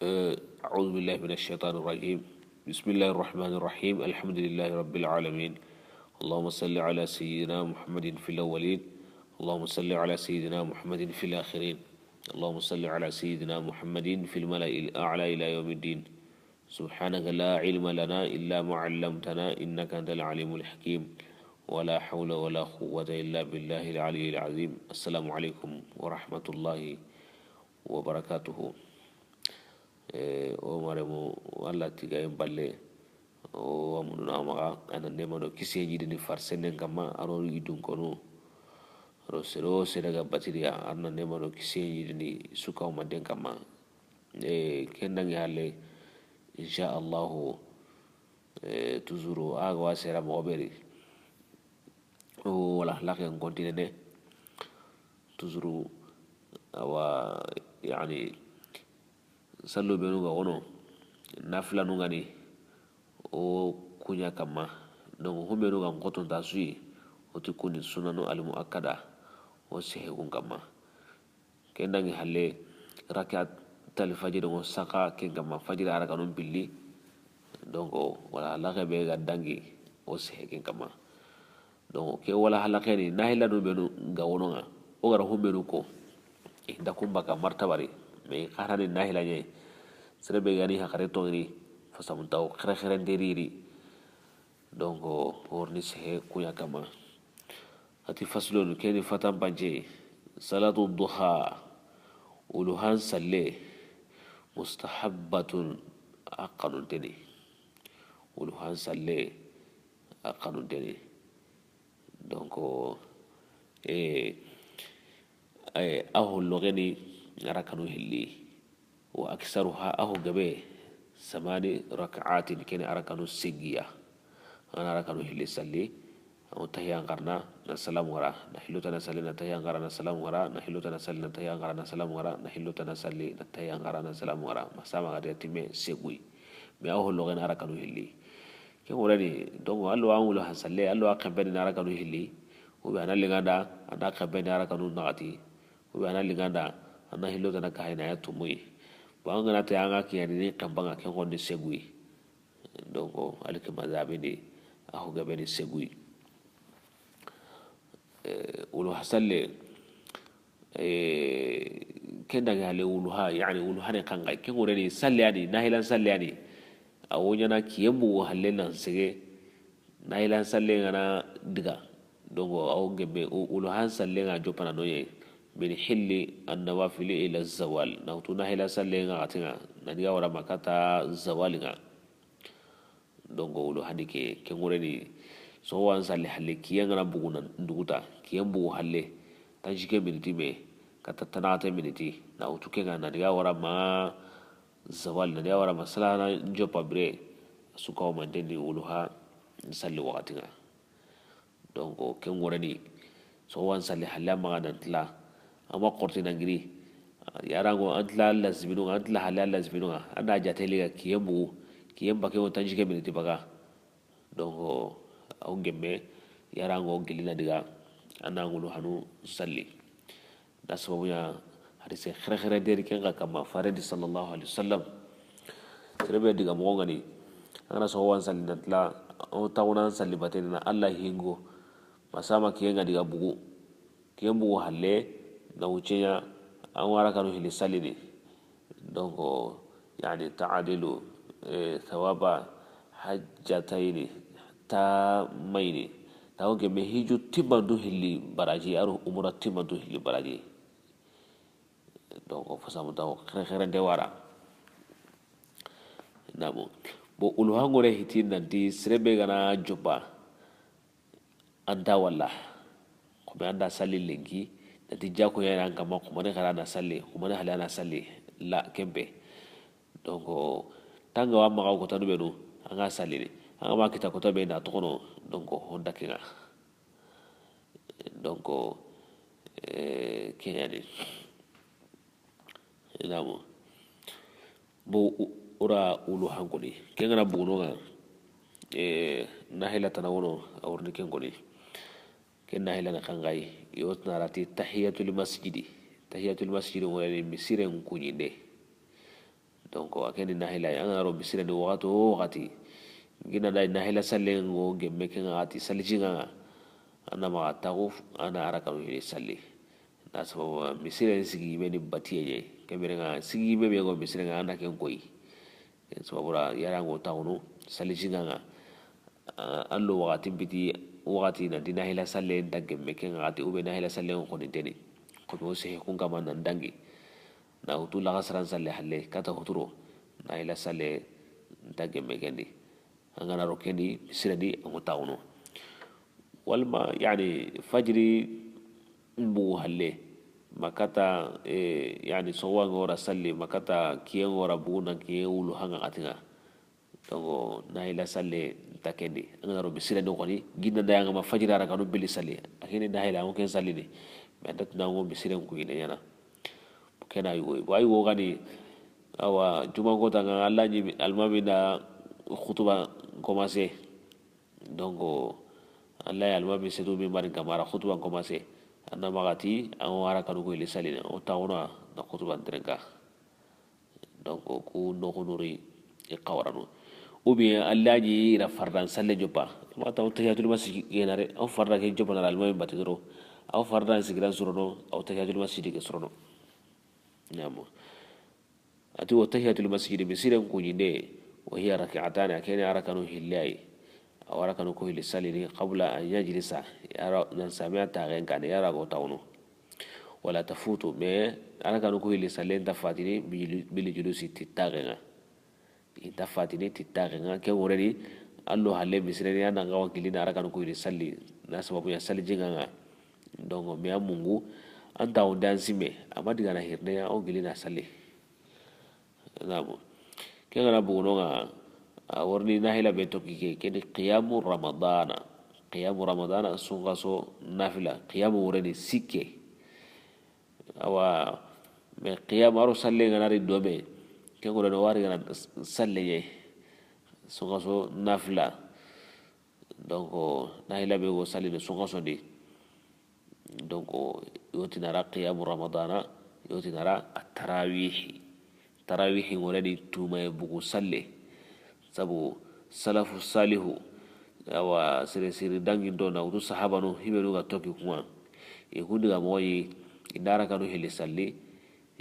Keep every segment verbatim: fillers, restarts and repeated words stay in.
أه، أعوذ بالله من الشيطان الرجيم. بسم الله الرحمن الرحيم. الحمد لله رب العالمين. اللهم صل على سيدنا محمد في الأولين. اللهم صل على سيدنا محمد في الآخرين. اللهم صل على سيدنا محمد في الملأ الأعلى إلى يوم الدين. سبحانك لا علم لنا إلا ما علمتنا إنك أنت العليم الحكيم. ولا حول ولا قوة إلا بالله العلي العظيم. السلام عليكم ورحمة الله وبركاته. Eh, o maremu, Alla tigayen balle, o wa mundunu a maxa, a na neema do kisiye ɲiidini farisennen kamma, a ro i dunkonu, a ro sere wo sere ga batiriya, a na neema do kisiye ɲiidini su kawumanten kamma. Eh, ken dangi halle, insha Allahu, eh, toujours a ga wa sera moxo be ri. O wala halaken continue ne. Toujours, awa, yani, sallu benu ga wono, nafilanu ga ni, o kuɲa kamma. Donc, humbenu ga n xotonta suyi, o ti kuni sunanu almuakkada, o sehe kun kamma. Ken dangi halle, rakaat al fajiri ŋo saka ken kamma, fajiri arakanun pilli. Donc, wala halaxe be ga dangi, o sehe ken kamma. Donc, ke wala halaxe ni, nahilanu benu ga wono ŋa, o ga ra humbenu ko. I nta kun baka martabari, mais i xarani nahila ɲe. Sere be ga ni haxare toŋini, fasamuntawo xere xere nderiri. Donc, o ri ni sehe kuɲa kamma. A ti faslun, ke ni fatanpance, salatu duha, wuluhan salle, mustahabbatun, a xanunte ni. Wuluhan salle, a xanunte ni. Donc, eh, eh, a holloxeni, a rakanu hilli. Wa aksaruha, a ho gabe, samani rakaatin, ken ni a rakanu segiya. An ga na a rakanu hilli salli, an tahiyan xarana, na salamu wara, na hillo tana salli, na tahiyan xarana, na salamu wara, na hillo tana salli, na tahiyan xarana, na salamu wara, na hillo tana salli, na tahiyan xarana, na salamu wara. Ma sama ga de timme seguyi. Mais a holloxeni a rakanu hilli. Ken worani, donc, allo an wuluhan salle, allo a xenpeni na a rakanu hilli. Ou bien a na linganda, a na xenpeni a rakanu naxati. Ou bien a na linganda, a na hillo tana kahayna ya tumuyi. Bon, an ga na te an ga kiɲani ni xenpa ŋa, ken xo ni seguyi. Donc, Maliki mazhabi ni, a ho gabe ni seguyi. Eh, wuluha salle, eh, ken dangi halle wuluha, yani wuluha ne xanxayi. Ken worani salle yani, nahilan salle yani. A wo ɲana kiyen bugu halle nan sege, nahilan salle ŋa na diga. Donc, a wo gemme, o, wuluhan salle ŋa joppana no ɲe. Min hilli an nawafili ila zawal. Na wutu nahilan salle ŋa xatinŋa. Na diga wara ma kata zawal ŋa. Donc, wuluhani ke, ken worani, soxuban salli halle, kiyen ga na bugu na duguta, kiyen bugu halle, tanjikke miniti me, kata tanaxate miniti, na wutu ken ŋa, na diga wara ma zawal, na diga wara ma salana joppa bire, su kawumanten ni wuluha salli waxati ŋa. Donc, ken worani, soxuban salli halle a maxa nan tila, a ma xorti nan giri. Yarango an tila laziminu ŋa, an tila halle a laziminu ŋa, an da jateli ga kiyen bugu, kiyen bake wo tanjikke miniti baga. Donc, a wo gemme, yarango gilli na diga, an na wuluhanu salli. Da sababu ɲa hadise xerexere deri ken ga kamma, Fare di sallallahu alaihi wasallam. Sere be diga moxo ŋa ni, an ga na soxuban salli nan tila, o taxunan salli bateni na Alla hingo, ma sama kiyen ga diga bugu, kiyen bugu halle, na wucce ɲa, an wa a rakanu hilli sallini. Donc, yani, ta'dilu, eh, thawaba hajjatayni tammayni. Ta wo gemme hiju timmandu hilli baraji, a ro umura timmandu hilli baraji. Donc, fasamu tawo xerexerente wara. Namo. Bon, wuluhan ŋore hiti nanti, sere be ga na joppa. An ta walla. Xo me an da salli lenki, nanti jako ɲa an kamma, xo mani xara na salli, xo mani halle na salli, la, ken pe. Donc, tanga wa maxa kotanu benu, an ga sallini. An ga ma kita kota be na toxono, donc, honda ken ŋa. Donc, eh, ken yani. Ilamo. Bo u-, ora wuluhan koni. Ken ga na bugu no ŋa, eh, nahila tana wono, a wurni ken koni. Ken nahila na xanxayi, yo tana rati tahiyatul masjidi. Tahiyatul masjidi wala ni misiren kuɲinde. Donc a ken ni nahila yi, an ga na ro misire ni waxati wo waxati, gina da nahila sallen ŋo gemme ken ŋa, a ti salli jinŋa ŋa, an na maxa taxu, an na arakanu hilli salli. Na sababu misiren sigi yime ni batiye ɲa yi. Ke bire ŋa sigi yime be go misiren ŋa, an na ken koyi. Ken sababu ra yara ŋo taxunu salli jinŋa ŋa. Ah, an lo waxati biti, waxati na di nahila sallen nta gemme ken ŋa, a ti ube nahila sallen ŋo xoni teni. Xoto sehe kun kama nan dangi. Na wutu laxasaran salle halle kata huturo, nahila salle nta gemme ken di. An ga na ro ken di misire di, an ŋo taxunu. Walma, yani, fajiri bugu halle, ma kata, eh, yani, sowa ŋo ra salli, ma kata kiye ŋo ra bugu nan kiye wulu hanga xatinŋa. Donc nahila salle nta ken di. An ga na ro misire ni xoni, ginna da yanga ma fajiri arakanu bili salli, a ken ni nahila, an ŋo ken salli ni. Mais an ta tuna ŋo misiren ku ine ɲana. Ken na yugo yi. Wa yugo gani, awa, juma kota ŋa, Alla ɲi almami na xutuba commencé. Donc Alla ya almami setu minbarin kama, a ra xutuba commencé. An na maxa ti an ŋo arakanu ku hilli salli na, o taxuna na xutuba n terenka. Donc ku noxunu ri i xawaranu. Ou bien Alla ɲi i ra fardan salle joppa. Ma ta o tahiyatul masjid genare, o farda ke joppa na almami bati doro. O fardan sigiran surono, o tahiyatul masjid ke surono. Naam. A ti wa tahiyatul masjid, misiren kuɲinde, wa hiya rak'atani, a ken ni arakanu hilli yi. A wa arakanu ku hilli sallini, qabla an yajlisa, yara nan samiya taxen kane, yara go taxunu. Wala tafutu, mais arakanu ku hilli sallen nta fatini, bil, bil julusi, ti taxen ŋa. I nta fatini ti taxen ŋa, ken ŋoreni, an lo halle misireni, an nan ga wa gilli na arakanu ku hilli salli, na sababu ya salli jinŋa ŋa. Donc, mais an mungu, an taxunde an simme, a ma digana hirne, an wo gilli na salli. Naam. Ken ga na bugu no ŋa, a worni nahila be toki ke, ken ni qiyamu ramadana. Qiyamu ramadana, sunxaso nafila. Qiyamu woreni sikke. Awa, mais qiyamu a ro salle ga na ri dome. Ken ŋoreni wari ga na salle ye. Sunxaso nafila. Donc nahila be go sallini sunxaso ndi. Donc i wo tini a ra qiyamu ramadana, i wo tini a ra at-tarawihi. Tarawihi ŋoreni tumaye bugu salle. Sabu salafu salihu, awa, sere siri dangi ndo na wutu sahabanu himenu ga toki kuma. I kundi ga moyi, i nda arakanu hilli salli,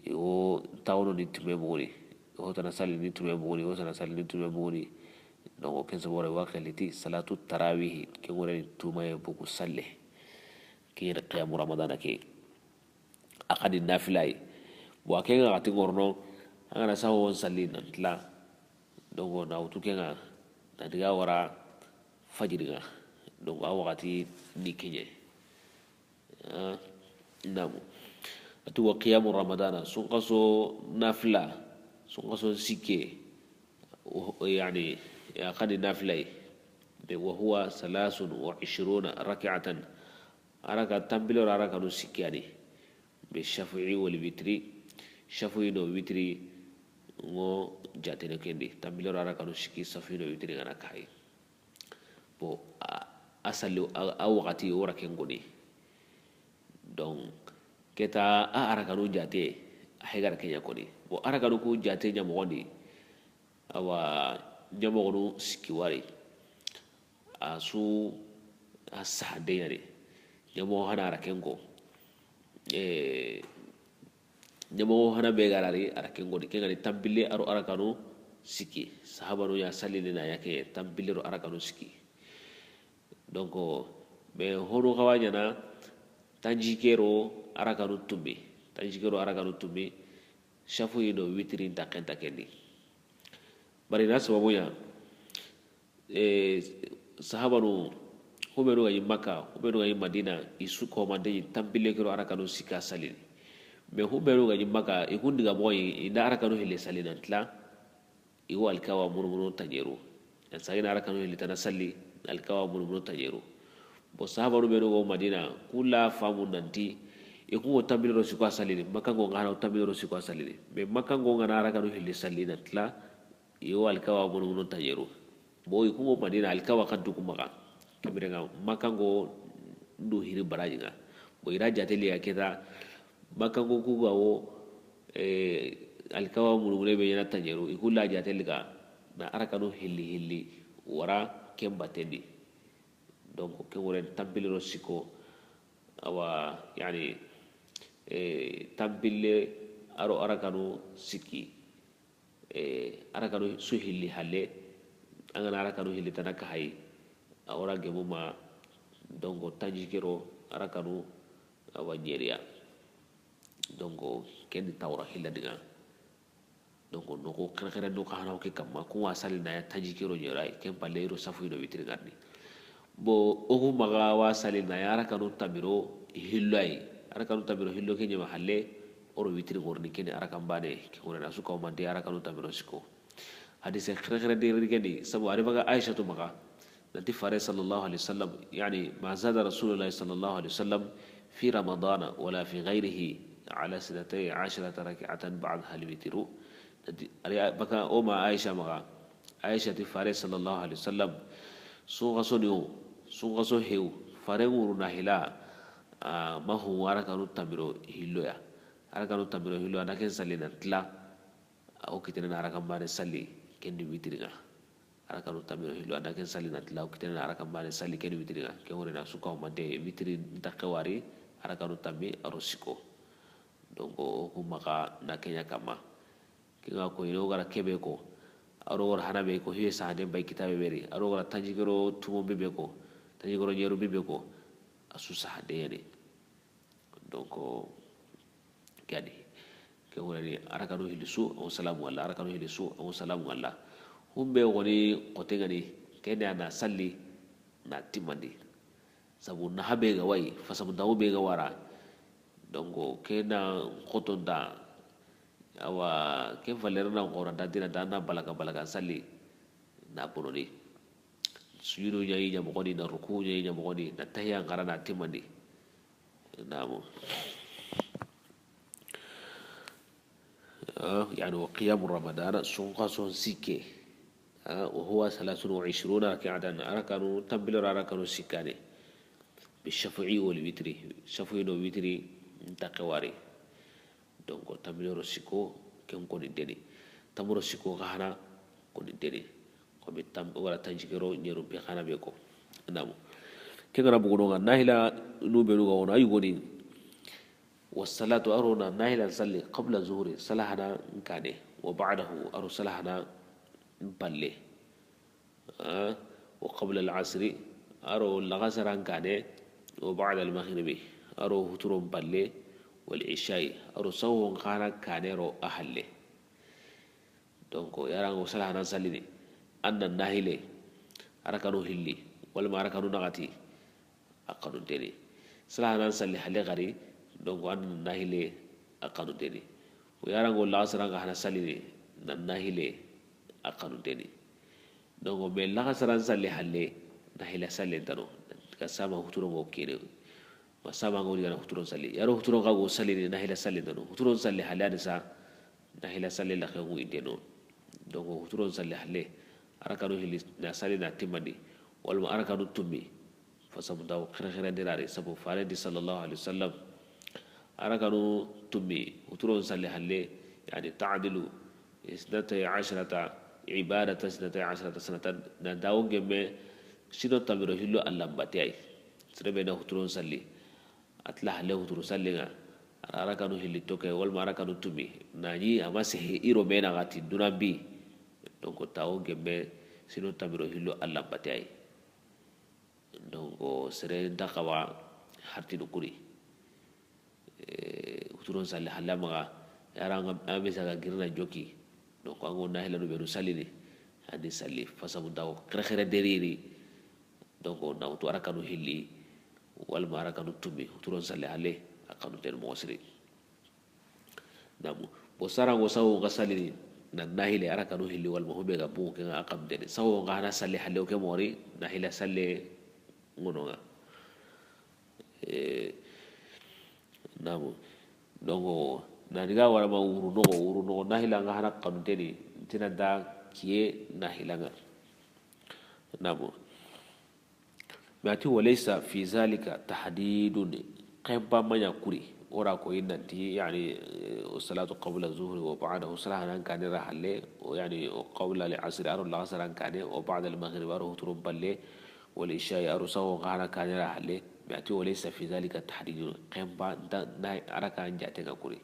i wo taxunu ni tume buguni. I wo tana salli ni tume buguni, i wo tana salli ni tume buguni. Donc ken sabora wa xeliti salatu tarawihi, ken ŋoreni tumaye bugu salle. Ke yere qiyamu ramadana ke. A xa ni nafila yi. Bon, a ken ŋa xati ŋorono, an ga na saho salli nan tila. Donc na wutu ken ŋa, na diga wara fajiri ŋa. Donc a waxati ni ke ɲa. Ah, naam. A ti wa qiyamu ramadana, sunxaso nafila, sunxaso sikke, o, o, yani, a xa ni nafila yi. Mais wa huwa salasun wa ishiruna rak'atan. Araka tanpille do arakanu sikki yani. Be shafi'i wal witri, shafi'i do witri ŋo jatene ken di. Tanpille do arakanu sikki, shafi'i do witri ga na kayi. Bon, a, a salli, a, a waxati o ra ken koni. Donc ke ta a arakanu jate, a hegara ke ɲa koni. Bon, arakanu ku jate ɲa moxon di, awa, ɲa moxonu sikki wari. A su a sahande ɲa ni. Ɲa moxo hana a ra ken ko. Eh, Ɲamoxo hana be ga ra ri, a ra ken koni, ken ga ni tanpille a ro arakanu sikki. Sahabanu ya sallini na ya ke tanpille ro arakanu sikki. Donc, mais honu xawa ɲana tanjikke ro arakanu tummi. Tanjikke ro arakanu tummi, shafi'i do witri nta ken ta ken di. Bari na sababu ɲa, Eh, sahabanu, hubenu ga ɲi Makka, hubenu ga ɲi Madina, i su komante ɲi tanpille ke ro arakanu sikka sallini. Mais hubenu ga ɲi Makka, i kundi ga moxo ɲi, i nda arakanu hille salli nan tila, i wo alkawa munumunu taɲeru. Yan sagina arakanu hille tana salli, alkawa munumunu taɲeru. Bon, sahabanu benu go Madina, kula famu nanti, i kungo tanpille ro sikko sallini, Makka ngo ŋa na tanpille ro sikko sallini. Mais Makka ngo ŋa na arakanu hille salli nan tila, i wo alkawa munumunu taɲeru. Bon, i kungo Madina, alkawa xa du ku maxa. Ke bire ŋa, Makka ngo ndu hiri baraji ŋa. Bon, i ra jateli ya ke ta, Makka ngo ku ga wo, eh, Alkawa mulumule be ɲaana tanɲeru, i ku la jaate liga na arakanu hilli hilli wara ken batten di. Donc, ken wure tanpille ro sikko, awa, yani, eh, tanpille aro arakanu sikki, eh, arakanu su hilli halle, an ga na arakanu hilli tana kahayi, a wara gemu ma, donc, tanjikke ro arakanu, awa, ɲeriya. Donc, ken ni tawra hilla diga. Donc, noxo xerexere do xa hana ke kamma, ku wa sallini na ya tanjikke ro ɲeru yi, ken palle i ro safu i do witiri ŋa ni. Bon, o ku maxa wa sallini na ya arakanu tanmi ro hillo yi, arakanu tanmi ro hillo ke ɲa ma halle, o ro witiri ŋa ri ni ken ni arakan baane, ke ŋa ri na su ka o mante arakanu tanmi ro sikko. Hadise xerexere de ri ken di, sabu a ri baga Aishatu maxa, nanti Fare sallallahu alaihi wasallam, yani, ma zada Rasulullah sallallahu alaihi wasallam fi Ramadana wala fi ghayrihi ala sinatay asharata rak'atan ba'daha al-witru. Nanti, a ri baga o ma Aisha maxa, Aisha ti Fare sallallahu alaihi wasallam, sunxaso ni o, sunxaso hew, Fare ŋa ru na hila, a ma hu arakanu tanmi ro hillo ya. Arakanu tanmi ro hillo, a na ken salli na tila, a wo kitene na arakan baane salli, ken ni witiri ŋa. Arakanu tanmi ro hillo, a na ken salli na tila, a wo kitene na arakan baane salli, ken ni witiri ŋa. Ken wure na su ka o mante witiri nta xewari, arakanu tanmi aro sikko. Donc, o ku maxa na ken ɲa kamma. Ke ŋa ko, i no gara kebe ko, aro wara hana be ko, hiye sahade bay kitabe beri, aro gara tanjikke ro tumo be be ko, tanjikke ro ɲeru be be ko, a su sahade yani. Donc, ke ya ni, ke wure ni, arakanu hilli su, o salamu Allah, arakanu hilli su, o salamu Allah. Humbe woni xote ŋa ni, ken ni a na salli, na timmandi. Sabu na habe ga wa yi, fasamu dawo be ga wara. Donc, ke na xoto nda, awa, ke valeur na xora nda dina da na balaka balaka salli, na bononi. Sujudu ɲa yi ɲa moxoni, na ruku ɲa yi ɲa moxoni, na tahiya ŋa ra na timmandi. Namu. Ah, yani, wa qiyamu Ramadana, sunxason sikke. Ah, wa huwa thalathun wa ishruna rak'atan, arakanu tanpille ro arakanu sikkane. Bi shafi'i wal witri, shafi'i do witri nta xewari. Donc, tanpille ro sikko, ken koni deni. Tanmu ro sikko xa hana koni deni. Komi tan, wala tanjikke ro ɲeru be xa na be ko. Namu. Ken ga na bugu no ŋa, nahila nu be nu ga wono, a yugoni. Wassalatu, aro na nahila salli, qabla zuhri, salahana nkane, wa ba'dahu, aro salahana mpalle. Ah, wa qabla al-asri, aro laxasara nkane, wa ba'da al-maghribi, aro huturo mpalle, wal ishai, aro sawo xa na kane ro a halle. Donc, yarango salahana sallini, an na nahile, arakanu hilli, walma arakanu naxati, a xanunteni. Salahana salli halle xari, donc, an na nahile, a xanunteni. O yarango laxasaran ga hana sallini, na nahile, a xanunteni. Donc, mais laxasaran salli halle, nahila sallen tano, ka sama huturongo kene. Ma sama ŋa wori gana huturon salli. Yaro huturon xa go sallini, nahila sallen tano. Huturon salli halle a ni sa, nahila salli la xewu inteno. Donc, huturon salli halle, arakanu hilli na salli na timmandi, walma arakanu tummi. Fasamu dawo xerexere ndirari, sabu farenti sallallahu alaihi wasallam. Arakanu tummi, huturon salli halle, yani ta'dilu, isnatay ashrata, ibadata isnatay ashrata sanatan, na dawo gemme, sino tanmi ro hillo allanbateyay. Sere be na huturon salli, a tila halle huturo sallinga, ara arakanu hilli toke, walma arakanu tumi, nani ama sehe iro mena gati dunanbi. Donc, tawo gemme, sino tanmi ro hillo allanbateyay. Donc, sere nta xawa hartinu kuri. Eh, huturon salli halle maxa, yara anga, anga be saga girina joki. Donc, ango nahilanu benu sallini, ani salli, fasamu dawo, xerexere deriri. Donc, na wutu arakanu hilli, walma arakanu tumi, huturon salli halle, a xanu ten moxo siri. Namu. Bo sarango sawo nga sallini, na nahile arakanu hilli, walma hube ga bungu kenga a xanu ten. Sawo nga hana salli halle, o ke moxori, nahila salle ngononga. Eh, namu. Donc, na diga wara ma wuru noxo, wuru noxo, nahila nga hana xanu teni, tina da kiye nahila nga. Namu. Mais a ti, walaysa fi zalika tahdidun, xempa maɲa kuri, O ra ko yi nanti, yani, eh, salatu qabla zuhri wa ba'dahu, sara hanan kane ra halle, o, yani, o qabla al asri, a ro laxasara kane, o ba'da al maghrib, a ro huturun balle, wal isha, a ro saxo hana kane ra halle. Mais a ti, wa laysa fi dhalika tahdidun, xenpa nta na a ra ka n jate nga kuri.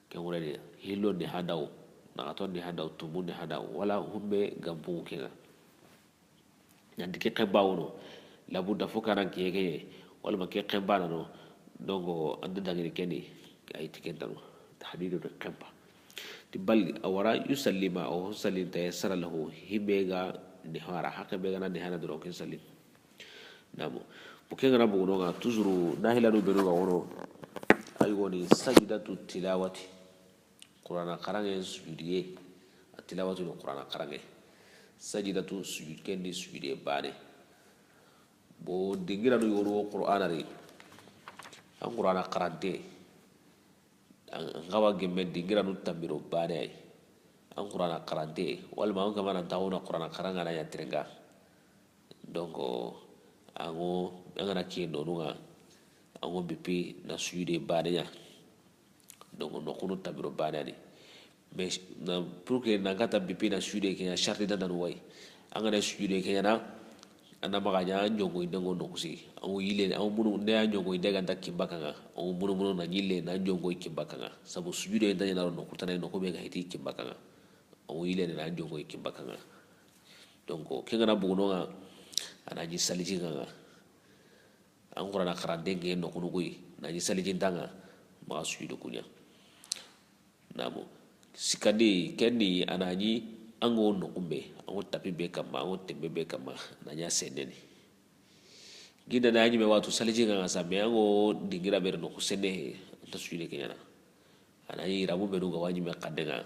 Ke ŋure ni, hillo ni hadaw, naxaton ni hadaw, tumu ni hadaw, wala humbe gampu ke nga. Nanti ke xenpa wono, labudda fo kanan kiye ke ye, walama ke xenpa nano, donc an da dangini ke ni, ay ti ken tano, tahdidu de xenpa. Ti bal, a wara yusallima, o sallinta yassara lahu, himbe ga ni hara, haqe be ga na ni hana doro ken sallin. Namo. Bo ke ngana buguno nga, toujours, nahilanu benu ga wono, ay woni sajidatu tilawati. Qur'ana xaranŋe sujudiye. A tilawatu ni Qur'ana xaranŋe. Sajidatu sujud, ken ni sujudiye bane. Bo dingiranu yogonu wo Qur'ana ri. An Qur'ana xarante. An, an xawa gemme dingiranu tambiro bane ay. An Qur'ana xarante. Walma an kamana tawuna Qur'ana xaranŋa na ya tirenga. Donc, an ŋo, an gana kiye nonunga, an ŋo bippi na sujude bane ɲa. Donc, noxunu tabiro bane ani. Mais, na, pour que nan kata bippi na sujude ke ɲa, sharti da nan way. An gana sujude ke ɲa na, an na maxa ɲa, an ɲongo inde ŋo noxu si. An ŋo yile, an ŋo munu, ne an ɲongo inde ganta kimba kanga. An ŋo munu munu na ɲille, na an ɲongo kimba kanga. Sabu sujude nda ɲa na ro noxu tana, noxu be ga hiti kimba kanga. An ŋo yile na an ɲongo kimba kanga. Donc, ke ngana buguno nga, a na ɲi saliji nga. An Qur'ana xarante ke noxunu koyi, na ɲi salijintanga, maxa sujudu ku ɲa. Namo. Sikandi, ken ni a na ɲi an ŋo noxumbe, an ŋo tapi be kamma, an ŋo tembe be kamma, na ɲa senneni. Ginda na ɲi me watu saliji nga sa, mais an ŋo dingira bere noxu senne, an ta sujude ke ɲa na. A na ɲi rabu benu ga wa ɲi me xande nga,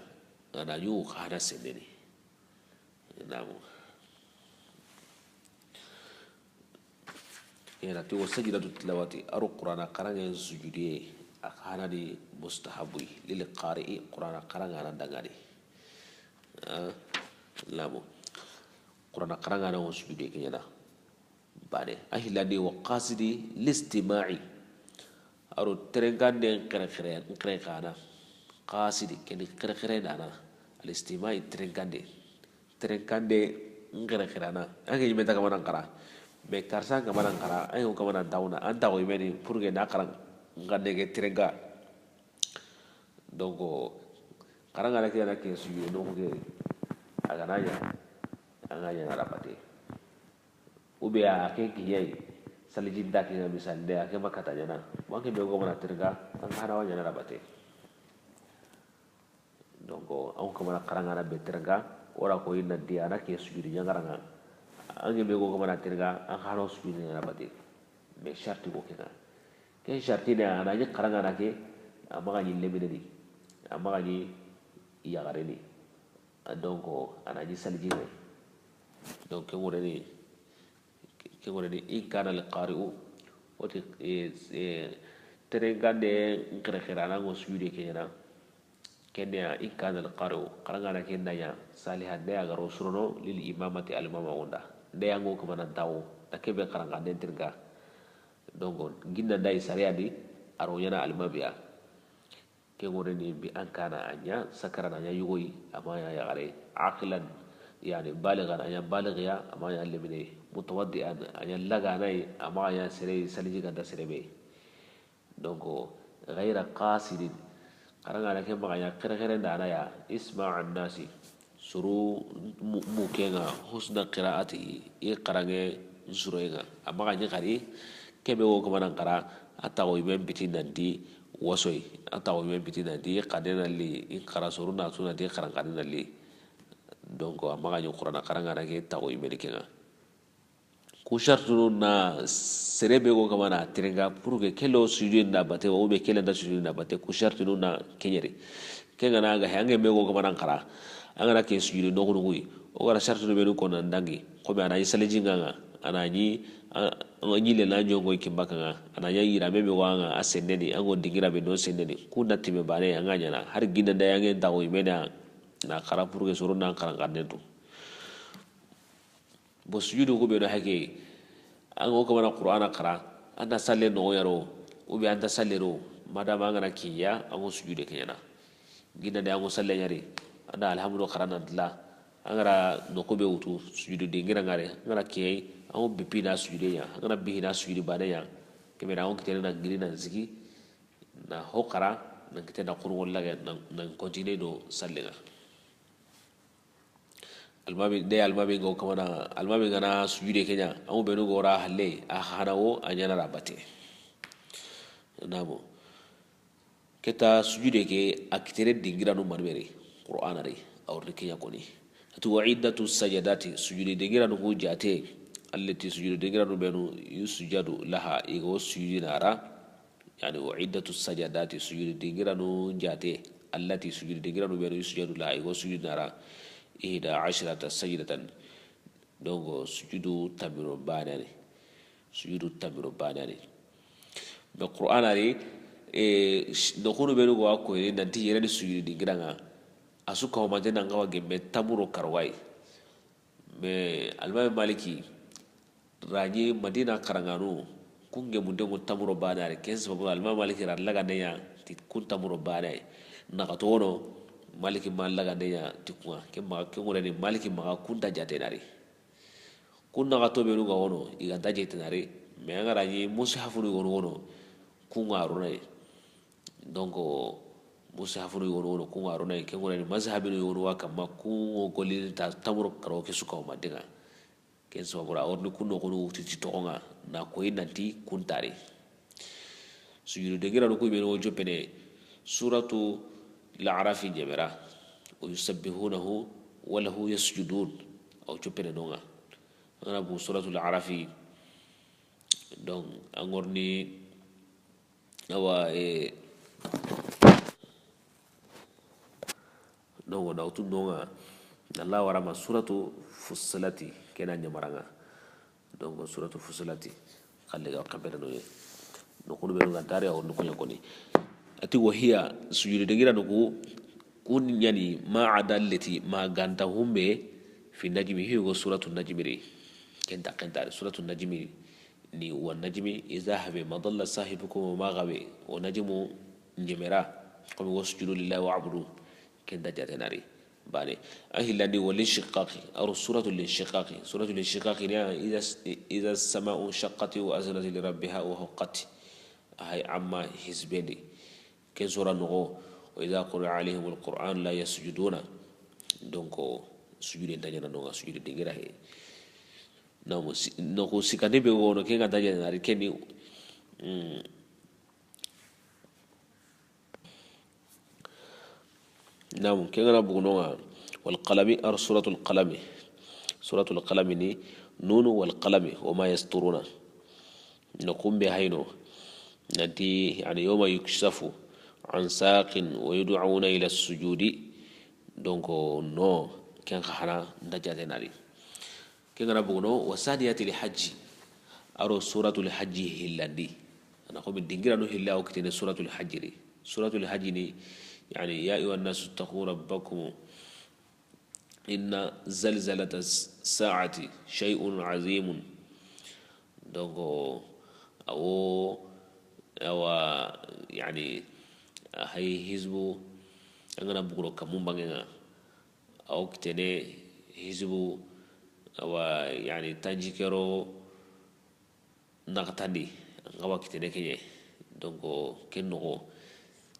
a na ɲi xana senneni. Namo. Ina ti wo sajidatu tilawati, a ro Qur'ana xaranŋe sujudiye, a xana ni mustahabu yi, lil qari'i, Qur'ana xaranŋa na dangani. Ah, namo. Qur'ana xaranŋa na wo sujudiye ke ɲa na. Bane. A hilandi wa qasidi listima'i. A ro terenkande nxerexere, nxerexana. Qasidi, ken ni nxerexere ndana. Alistima'i terenkande. Terenkande nxerexerana. An ke ɲi me ta kamana xara. Mais karsa kamana xara, an ke kamana tawuna, an taxu yimeni pour que na xaranŋande ke terenka. Donc, xaranŋa na ke na ke sujude noxu ke, a ga na ɲa, an ga ɲa na rabate. Ou bien a ke kiɲe yi, salijinta ke nga misal nde, a ke ma kata ɲa na. Bon, an ke be go mana terenka, an xana wa ɲa na rabate. Donc, an kamana xaranŋa na be terenka, o ra ko yi nanti a na ke sujudi ɲa xaranŋa. An ke be go kamana terenka, an xana sujudi ɲa na rabate. Mais sharti ko ke nga. Ken sharti ne a na ɲi xaranŋa na ke, a maxa ɲi lemine ni, a maxa ɲi yaxare ni. Donc, a na ɲi saliji ne. Donc, ke ŋure ni, ke ŋure ni, in kana al qari'u, woti, eh, eh, terenkande nxerexerana ŋo sujude ke ɲa na. Ken ya, in kana al qari'u, xaranŋa na ke nda ɲa, salihan, nde a ga ro surono, lil imamati, almama wonda. Nde ya ŋo kamana tawo, na ke be xaranŋanden terenka. Donc, ginna nda i sariya di, a ro ɲa na almamiya. Ke ŋore ni bi an kana a ɲa, sakara na ɲa yugoyi, a ma ɲa yaxare. Aqilan, yani, balighan, a ɲa balighiya, a ma ɲa lemine. Mutawaddi'an, a ɲa laganayi, a ma ɲa sere, saliji ganta sere be. Donc, ghayra qasidin. Xaranŋa na ke maxa ɲa xerexere ndana ya, isma an nasi. Soro mu, mu ke nga husna qira'atihi, i xaranŋe n suroye nga. A maxa ɲi xari, ke be wo kamana xara, a taxu yime n biti nanti wasoyi, a taxu yime n biti nanti xade na li, i xara soro na tu nanti xaranxade na li. Donc, a maxa ɲi Qur'ana xaranŋa na ke taxu yime ni ke nga. Ku shartunu na sere be go kamana terenka pour que ke lo sujudi nda bate wa, ou bien ke lo nda sujudi nda bate, ku shartunu na ke ɲeri. Ke nga na ga he, an ke be go kamana xara, an ga na ke sujudi noxunu kuyi, o ga ra shartunu benu ko na ndangi, xo me a na ɲi saliji nga nga, a na ɲi, a, a ɲi le na ɲongo kimba kanga, a na ɲa yirame be wa nga a senneni, an ŋo dingira be no senneni, ku na time bane an ga ɲa na, hari ginna nda ya nge nda go yime na, na xara pour que soro na xaranŋanden tu. Bon, sujudu ku be no hake, an ŋo kamana Qur'ana xara, an da salle no yaro, ou bien an da salle ro, Madama an ga na kiɲa, an ŋa sujude ke ɲaana. Ginna de an ŋa salle ɲa ri, an da alhamdu xara na dila. An ga ra noqu be wutu, sujudu dingira ŋa ri, an ga ra kiɲe, an ŋa bipi na sujude ɲa, an ga ra bihi na sujudi baane ɲa. Ke be da an ŋa kitene na giri na sigi, na ho xara, na kite na xurun ŋa lage, na, na continue do salle ŋa. Almaami, de almaami ŋa wo kamana, almaami ga na sujude ke ɲa, an ŋa benu ga wo ra halle, a hana wo, a ɲaana ra bate. Namo. Ke ta sujude ke, a kitene dingiranu mani be ri, Qur'ana ri, a wori ke ɲa koni. A ti wa iddatu sajadati, sujude dingiranu ku jaate, allati sujude dingiranu benu, yusjadu laha, i ga wo sujudi na ra, yani wa iddatu sajadati, sujude dingiranu jaate, allati sujude dingiranu benu, yusjadu laha, i ga wo sujudi na ra, ihda ashrata sajdatan, Donc, sujudu tanmi do baane ni. Sujudu tanmi do baane ni. Mais Qur'ana ri, e, noqunu benu ga wa koyini nanti yere ni sujudu dingira ŋa. A su ka homante na ŋa wa gemme tanmu do karago yi. Mais Almaami Maliki, ra ɲi Madina xaranŋanu, Kun gemunde ŋo tanmu do baane ya ri, ken sababu Almaami Maliki ra lagande ɲa ti kun tanmu do baane ya. Naxato wono, Maliki ma lagande ɲa ti kun ŋa. Ken maxa, ken ŋureni Maliki maxa kun nta jaatene ya ri. Kun naxato benu ga wono, i ga nta jaatene ya ri. Mais an ga ra ɲi musahafunu yogonu wono, kun ŋa a rona yi. Donc, musahafunu yogonu wono, kun ŋa a rona yi. Ken ŋureni mazhabinu yogonu wa kamma, kun ŋo gollini ta tanmu do karago ke su ka homante ŋa. Ken sababu ra, a wori ni kun noqunu wutu ti toxo ŋa, na koyi nanti kun nta ri. Sujudu dingiranu ku benu wo joppene, Suratu Al-A'rafi ɲeme ra, wa yusabbihunahu wa lahu yasjudun. A wo joppene no ŋa. An ga na bugu Suratu Al-A'rafi, donc, a ŋorni, awa, e, Donc, na wutu no ŋa, Allah wara ma Suratu Fussilati, ke na ɲamara ŋa. Donc, Suratu Fussilati, xalle ga xabe no ye. Noqunu benu ga nta ri, a wo no ku ɲa koni. A ti wa hiya, sujudu dingiranu ku, kun ɲa ni ma adallati, ma ga nta humbe, fi najmi, hi go Suratu Najmi ri. Ken ta, ken ta ri, Suratu Najmi ni, wa najmi iza hawa ma dalla sahibukum wa ma ghawa, wa najmu ɲeme ra, comme wasjudu lillahi wa'budu, ken nta jaatene ya ri. Baane. A hillandi wa linshiqaqi, a ro Suratu Linshiqaqi. Suratu Linshiqaqi ni, iza, iza sama'u shaqqati wa azinati li rabbiha wa huqqati. A hay amma hisbendi. Ken sura noxo, wa iza quri'a alayhimul Qur'an la yasjuduna. Donc, sujude nta ɲaana no ŋa, sujude dingira he. Namu, si, noqu sikandi be wono, ken ga nta jaatene ya ri, ken ni, mm, Naam, ken ga na bugu no ŋa, wal qalami, ar Suratul Qalami. Suratul Qalami ni, nunu wal qalami, wa ma yasturuna. Noqun be hayno, nanti, yani, yawma yukshafu an saqin wa yud'auna ila sujudi. Donc, no, ken xa hana nta jaatene ya ri. Ken ga na bugu no, wa saniyati li hajji. A ro Suratul Hajji hillandi. A na xo mi dingiranu hilla wo kitene Suratul Hajji ri. Suratul Hajji ni, yani, ya ayyuhan nasu ittaqu rabbakum. Inna zalzalata sa'ati shay'un azimun. Donc, a wo, awa, yani, a hay hizbu, an ga na bugu no kamun banŋen ŋa. A wo kitene hizbu, awa, yani, tanjikke ro naxatandi, an ga wa kitene ke ɲa. Donc, ken noxo,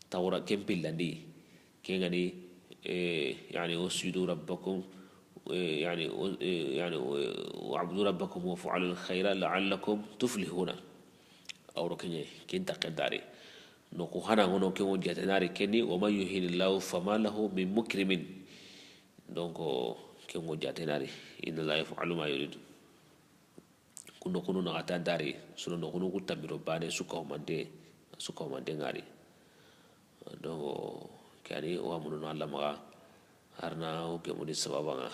tawra, ken pillandi, ken ga ni, eh, yani, wasjudu rabbakum, eh, yani, wa-, eh, yani, wa-, wa'budu rabbakum waf'alul khayra la'allakum tuflihuna. A wo ro ke ɲa, ken ta ken ta ri. Noqu hana ŋa no, ken ŋo jaatene ya ri, ken ni, wa man yuhinillahu fama lahu min mukrimin. Donc, ken ŋo jaatene ya ri, inna Allaha yaf'alu ma yurid. Kun noqunu naxatandi ri, su noqunu ku tanmi do baane su ka humante, su ka humante ŋa ri. Donc, ke yani, o wa munu no Alla maxa, hari na o ke muni sababa ŋa.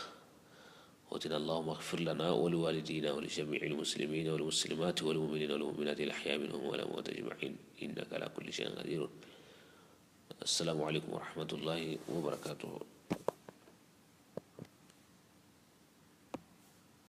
O ti na, اللهم اغفر لنا ولوالدينا ولجميع المسلمين والمسلمات والمؤمنين والمؤمنات الأحياء منهم والأموات أجمعين إنك على كل شيء قدير. السلام عليكم ورحمة الله وبركاته.